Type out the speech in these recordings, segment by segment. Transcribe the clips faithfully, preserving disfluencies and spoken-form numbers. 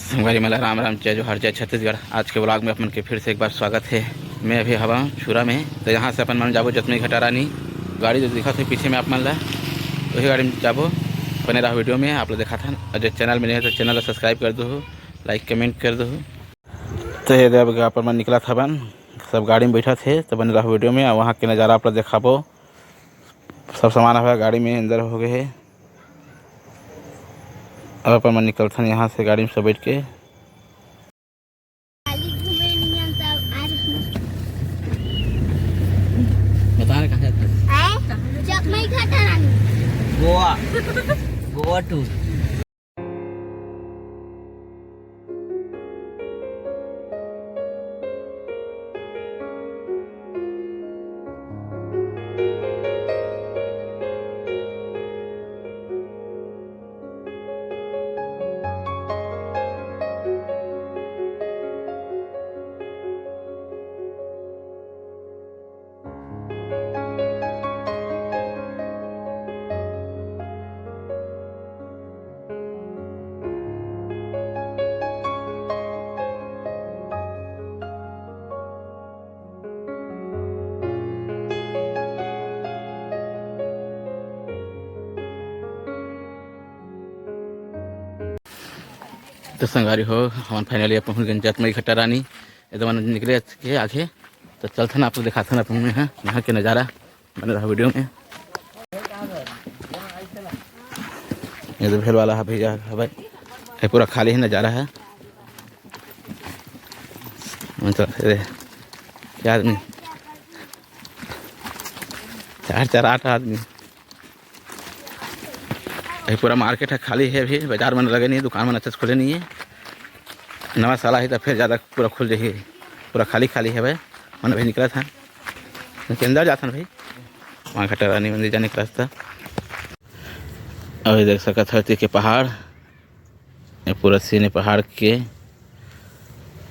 संगवारी मन ला राम राम, जय जोहार, जय छत्तीसगढ़। आज के vlog में आप मन के फिर से एक बार स्वागत है। मैं अभी हवा छुरा में, तो यहाँ से अपन मन जाबो जतमई घटा रानी। गाड़ी जो दिखत है पीछे में आप मन ला, वही गाड़ी में जाबो। बने रहो video में, आप लोग देखा था। और जो channel में नहीं है तो channel ला subscribe कर दो, like comment कर दो। तो ये दे, अब अपन मन निकलत हवन, सब गाड़ी में बैठत हे, तो बने रहो video में। और वहाँ के नज़ारा आप लोग देखाबो, सब सामान हवे गाड़ी में अंदर हो गए हे। अब अपन मन निकलथन यहाँ से गाड़ी में सब बैठ के। बता रहे कहाँ जाते हैं? हैं? जतमई घटा रानी। गोवा। गोवा tour। तो संगवारी हो, हमन finally अब पहुँच गए जतमई घटा रानी। एकदम निकले के आगे, तो चलथन, आप लोग दिखाथन अपन में, हाँ, यहाँ के नज़ारा। बने रहो video में। ये तो भेल वाला है भैया, है भाई, ये पूरा खाली ही नज़ारा है। मतलब, ये क्या आदमी, चार चार आठ आदमी। ये पूरा market है, खाली है अभी, बाजार मन लगे नहीं है, दुकान मन अच्छा से खुले नहीं है। नवा साल आही तो फिर ज़्यादा पूरा खुल जाही। पूरा खाली खाली है भाई। मन अभी निकला था, के अंदर जाथन भाई, वहाँ घटा रानी मंदिर जाने का रास्ता। अभी देख सकत हो एती के पहाड़, ये पूरा scene है पहाड़ के।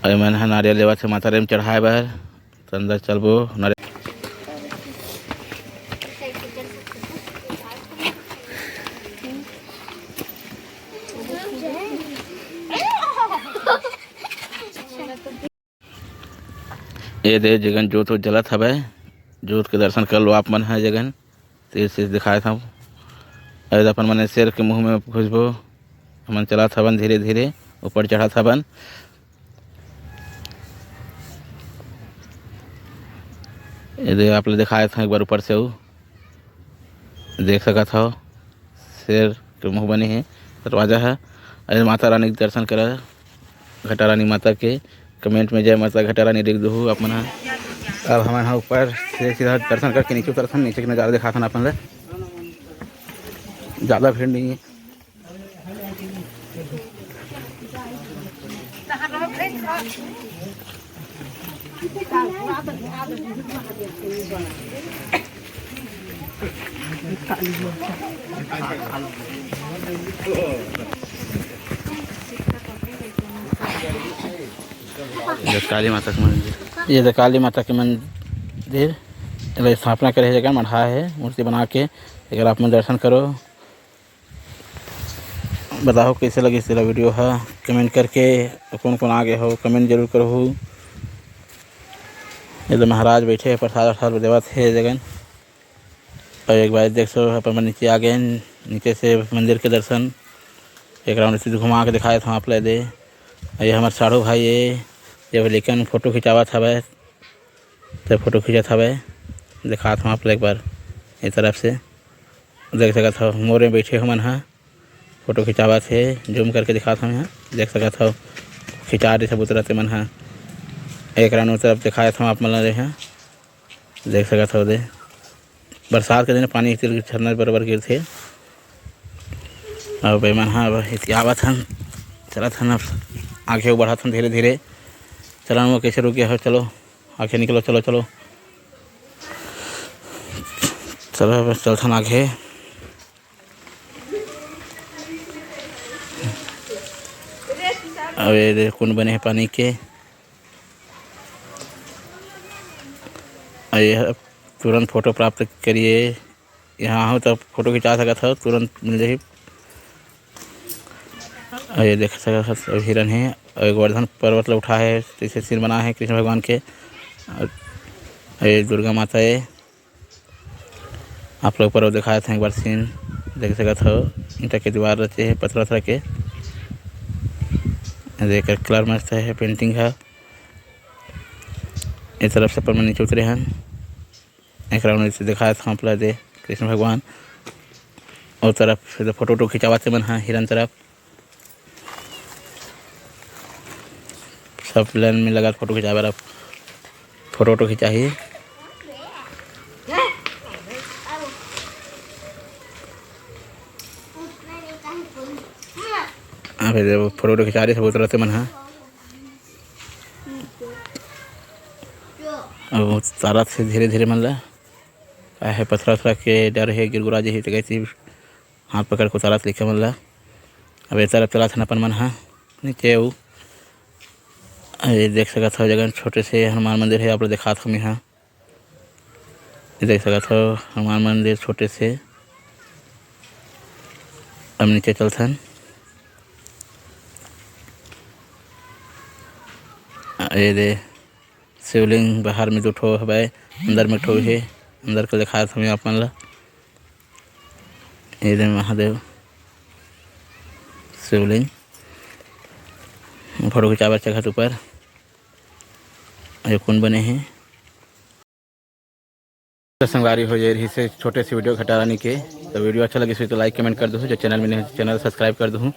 अउ मन ह नारियल लेवत हे माता रानी म चढ़ाए बर। त अंदर चलबो। नारियल ये दे, जेगन जोत जलत हवय, जोत के दर्शन कर लो आप मन ह। जेगन तीर से दिखाए था, अरे अपन मन शेर के मुंह में घुसबो। हमन चलत हवन धीरे धीरे, ऊपर चढ़त हवन। ये दे, आप ले दिखाए था एक बार ऊपर से, वो देख सकत हव, शेर के मुंह बने हे दरवाजा ह। अरे माता रानी के दर्शन करा, घटा रानी माता के। कमेंट में जय माता घटा रानी लिख दहू आप मन ह। अब हमन ह ऊपर से सीधा दर्शन करके नीचे उतरथन, नीचे के नजारा दिखाथन अपन ल। ज्यादा भीड़ नहीं है। ये काली माता के मंदिर, ये तो काली माता के मंदिर, एला स्थापना करे हे जगह मढ़ा हे, मूर्ति बना के। अगर आप मन दर्शन करो, बताओ कैसे लगिस तेला वीडियो ह, कमेंट करके। कौन कौन आ गए हो, कमेंट जरूर करहू। ये तो महाराज बैठे हैं, प्रसाद वरसाद देवत हे जगन। और एक बार देख सो, अपन मन नीचे आ गए, नीचे से मंदिर के दर्शन। एक राउंड से घुमा के दिखाए था आप ले दे। और ये हमारे साढ़ू भाई है, ये लेकिन फोटो खिंचावत हवै, तो फोटो खींचत हवै, दिखात हूँ आप ले एक बार ये तरफ से। देख सकत हव, मोर में बैठे हो मन ह, फोटो खिंचावत हे, जूम करके दिखात हव यहाँ, देख सकत हव, खिंचा रही सब उतरत मन ह। एक राउंड उतरत दिखात हव आप मन ल यहाँ, देख सकत हव दे, बरसात के दिन पानी एक तीर झरना बरोबर गिरथे। अब ए मन ह अब एती आवत हन, चलत हन, अब आगे बढ़त हन धीरे धीरे। चलन वो कैसे रुक गया हो, चलो आगे निकलो, चलो, चलो, चलो, बस चलथन आगे। अब ये दे कुंड बने हे पानी के। अब ये तुरंत फोटो प्राप्त करिए। यहाँ हो तो फोटो खिंचा सकत हो, तुरंत मिल जाही। अउ ये देख सकत हव, सब हिरन हे। अउ ये गोवर्धन पर्वत ल उठा हे, तइसे सीन बना हे कृष्ण भगवान के। अउ ये दुर्गा माता ए, आप लोग ऊपर दिखात हव एक बार सीन, देख सकत हव, ईंटा के दीवार रचे हे, पथरा वथरा के। ये एकर कलर मस्त हे, पेंटिंग ह। ए तरफ से अपन मन नीचे उतरे हन। एकरा में से दिखात हव आप ला दे कृष्ण भगवान। ओ तरफ से तो फोटो वोटो खिंचावत हे मन ह हिरन तरफ। सब लाइन में लगा फोटो खिंचावे ला। फोटो वोटो खिंचाही। अबे देखो, फोटो वोटो खिंचा रहे सब उतरते मन ह। अब उतारत हे धीरे धीरे मन ला। काहे पथरा वथरा के डर हे, गिरगुरा जही, त कइसे हाथ पकड़ के उतारत लइका मन ला। अब ए तरफ चलत हन अपन मन ह नीचे। अउ ये देख सकत हव, जगह छोटे से हनुमान मंदिर हे, आप ला दिखात हव मेहा। ये देख सकत हव, हनुमान मंदिर छोटे से। अब नीचे चलथन। ये दे शिवलिंग, बाहर में दू ठो हवय, अंदर में एक ठो हे। अंदर के दिखात हव आप मन ला। ये दे महादेव शिवलिंग, फोटो खिंचाबर चघत ऊपर। ये कोन बने हे? तो संगवारी हो, ये रहिस हे छोटे से वीडियो घटारानी के। तो वीडियो अच्छा लगिस होही तो like comment कर दहू, जो चैनल में नए हे तो चैनल subscribe कर दहू।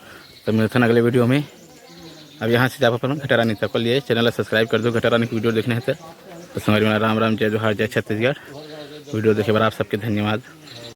तो मिलथन अगले वीडियो में। अब यहाँ से जाबो अपन घटारानी, तब के लिए चैनल ला subscribe कर दहू, घटारानी के वीडियो देखने हे तो। तो संगवारी मन ला राम राम, जय जोहार, जय छत्तीसगढ़। वीडियो देखे बर आप सबके धन्यवाद।